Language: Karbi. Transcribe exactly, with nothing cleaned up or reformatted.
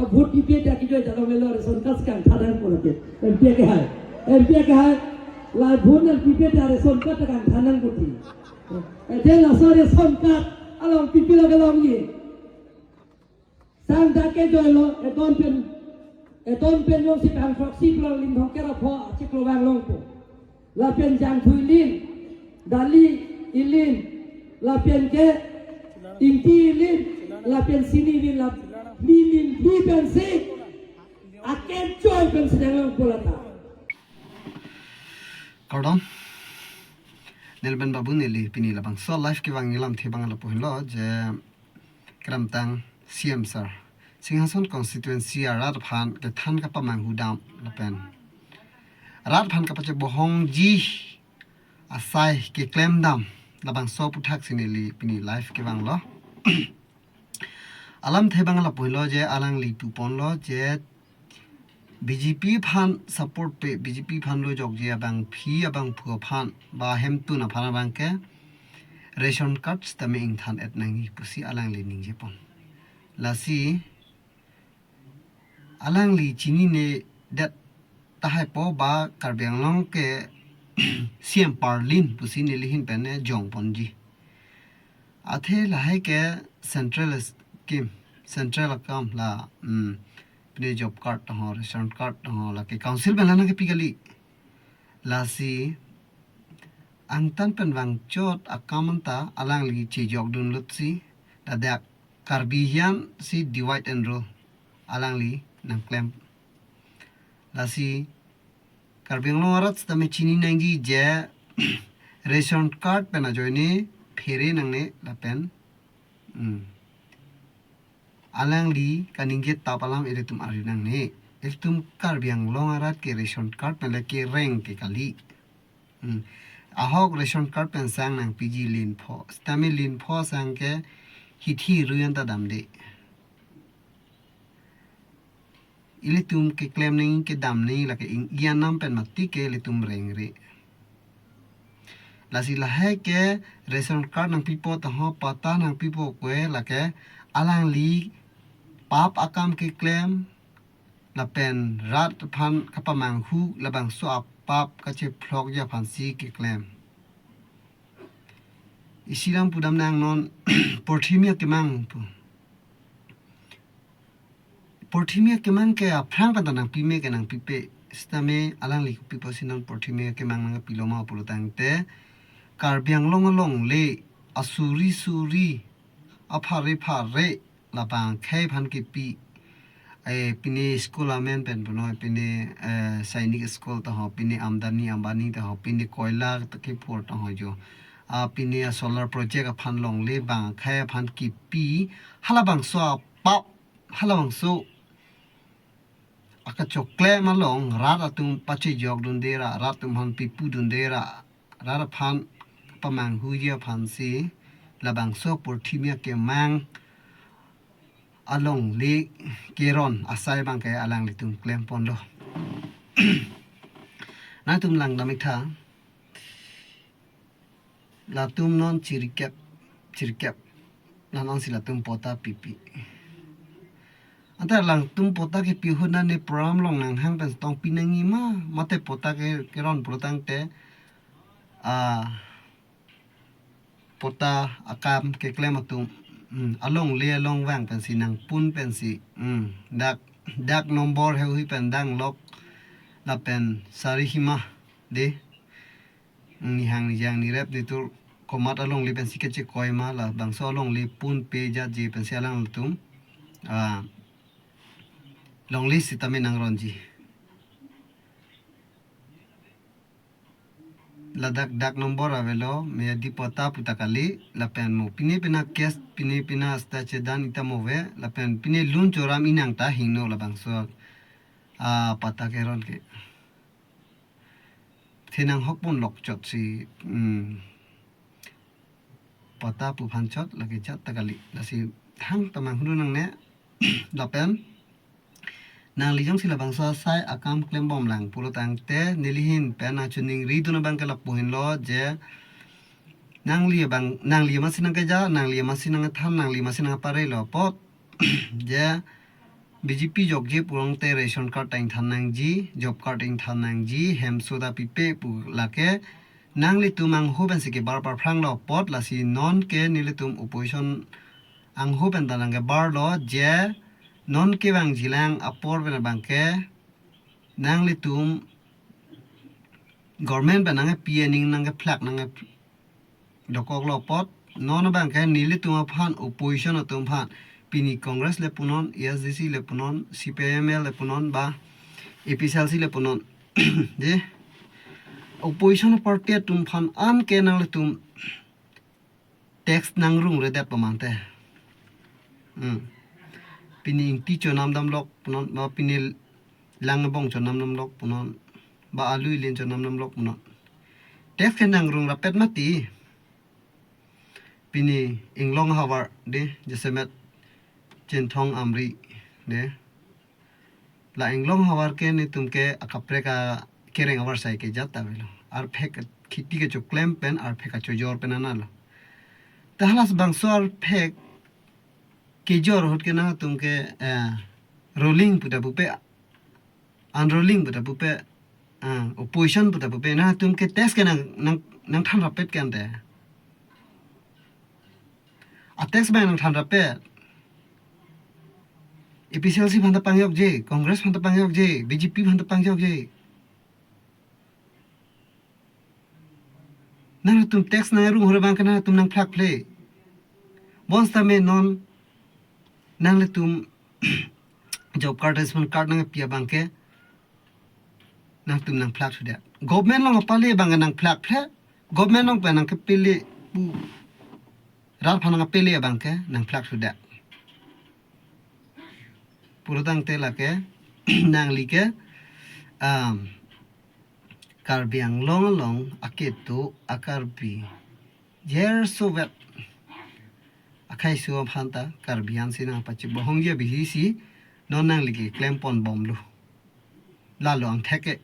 Vote pipe ta kejoi ta longlelo, ration card kangthan nangpo lake. M P akehai. M P akehai. La vote nangpipe ta ration card kangthan nangpo ti. Ete laso ration card along pipe lo kelongji. Sang dak kejoilo, eton pen, eton pen jongsi bang throksi pulang lim thomkep ra pho achiklo vang longpo. Lapen jangthu ilin, dali ilin, lapen ke ingti ilin, lapen sini ilin, lap-, ilin, ilin, pensi akechoi pensi nang longpo lata. Kardom. Neli pen Babu, neli pini labangso live kevang alamthe abang lapu henlo je, kramtang C M sir, Singhason constituency arat aphan kethan kapamanghu dam lapen rat aphan kapachebohongji asai keklem dam, labangso aputhak si neli pini live kevanglo. Alamthe abang lapu henlo je, alangli puponlo je B J P aphan support pe, B J P aphan lo jokje abangpi abangphu aphan ba hemtun aphan abang ke ration card sitame ingthan-et nangji pusi alangli ningjepon. Lasi alangli chininedet tahai po ba Karbi Anglong ke C M parlin pusi neli ahin pen ne jongponji. Athe lahai ke central scheme, central akam la, mm, pine job card taho, ration card taho, lake council pen la nangkepi kali. Lasi angtan pen vangchot akam anta alangli chejokdunlutsi, ladak Karbi hian si divide and rule alangli nangklem. Lasi Karbi Anglong arat sitame chini nangji je ration card pen ajoine phere nangne lapen, mm, alangli kaningje tap alam ilitum arju nangne. Ilitum Karbi Anglong arat ke ration card pen le kereng ke kali. Hmm. Ahok ration card pen sang nangpiji lin pho. Sitame lin pho sang ke hithi ruyan ta damde. Ilitum keklem nangji kedam nangji lake ing-, iyanam pen mati ke ilitum rengre. Lasi lahai ke ration card nangpipo taho, patta nangpipo kwe lake alangli pap akam keklem lapen rat aphan kapamanghu labangso apap kachephlokji aphansi keklem. Isi lam pudam nang non porthimi akemang pu. Porthimi akemang ke aphrang pen ta nangpime ke nangpipe. Sitame alangli kopi pusi non porthimi akemang nangpilo ma pulo tangte, Karbi Anglong alongle asuri suri, aphare phare, labang akhei aphan kipi, eh, pine school amen pen punoi, pine, eh, Sainik school taho, pine Adani Ambani taho, pine koila ta kephur taho jo. Ah, pine a solar project aphan longle bang akhei aphan kipi, halabangso apap, halabangso akachoklem along rat atum pachejokdunde ra, rat atum aphan pipudunde ra, rat aphan pamanghuji aphansi labangso porthimi akemang alongle keron asai abang ke alanglitum klemponlo. Nangtum langdam ik tha. Latum non chirikep, chirikep. Nang non si latum patta pipi. Anta latum patta kepi ahut nane program along nanghang pen tong pi nangji ma, mate patta ke, keron pulo tangte, ah, patta akam keklem atum, hmm, alongle along vang pensi nangpun pensi, hmm, dak, dak nombor heihui pen danglok lapen sari hima de. Nihang nijang nirep nitur komat alongle pensi kechekoi ma, labangso alongle punpe jatje pensi alangtum, ah, longle sitame nangronji. Ladak dak nombor avelo, meyadi patta puta kali, lapen mo pine pina cash, pine pina asta chedan ita mo ave, lapen pine lun choram inang ta hingno labangso, ah, patta keron ke. Thenang hokpon lokchot si, hmm, patta pu aphan chot lake jat ta kali. Lasi hang tamang hulu nangne. Lapen nangli jongsi labangso asai akam klembom lang pulo tangte neli ahin pen nangchoningri dun abang ke lapu henlo je nangli abang, nangli amatsi nangkeja, nangli amatsi nangthan, nangli amatsi nangparelo apot je B J P jokje pulongte ration card ta ingthan nangji, job card ingthan nangji, hem soda pipe pu lake nanglitum angho pensi kebar parphranglo apot, lasi non ke nelitum opposition angho pen ta nangkebarlo je non kevangjilang apor pen abangke nanglitum government pen nangkepi aning nangkephlak nangke dokoklo apot, non abangke nelitum aphan, opposition atum aphan, pini Congress le punon, A S D C le punon, C P I M L le punon, ba A P H L C le punon. Dei, opposition party atum aphan anke nanglitum tax nangrungredet pamangte. Hmm. Pini ingti chonam damlok punon, ba pini lang bong chonam damlok punon, ba alu ilin chonam damlok punon. Tax ke nangrung rapet mati. Pini inglong havar dei, jasemet Chinthong Amri dei. La inglong havar ke netum ke akaprek akereng avar sai kejat ta avelo. Arphek kheti kechoklem pen, arphek kachojor pen analo. Ta halas bangso arphek kejor ahut ke nangtum ke, eh, rolling puta pupe, unrolling puta pupe, ah, opposition puta pupe, nangtum ke tax ke nang, nang, nangthan rapet ke ante. A tax abang nangthan rapet. A P H L C aphan ta pangjokje, Congress aphan ta pangjokje, B J P aphan ta pangjokje. Nangtum tax nangrung hore abangke nangtum nangphlakphle. Bonsitame non nanglitum job card, ration card nangpi abangke nangtum nangphlak suda. Government along apale abangke nangphlakphle. Government along pen nangkepele pu, rat aphan nangkepele abangke nangphlak suda. Pulotangte lake nangli ke, um, Karbi Anglong along aketu a-Karbi jersovet akhei su aphan ta Karbi ansi nangpachibohongji abihisi non nangli ke klempon bomlo. Lalo angthek ke.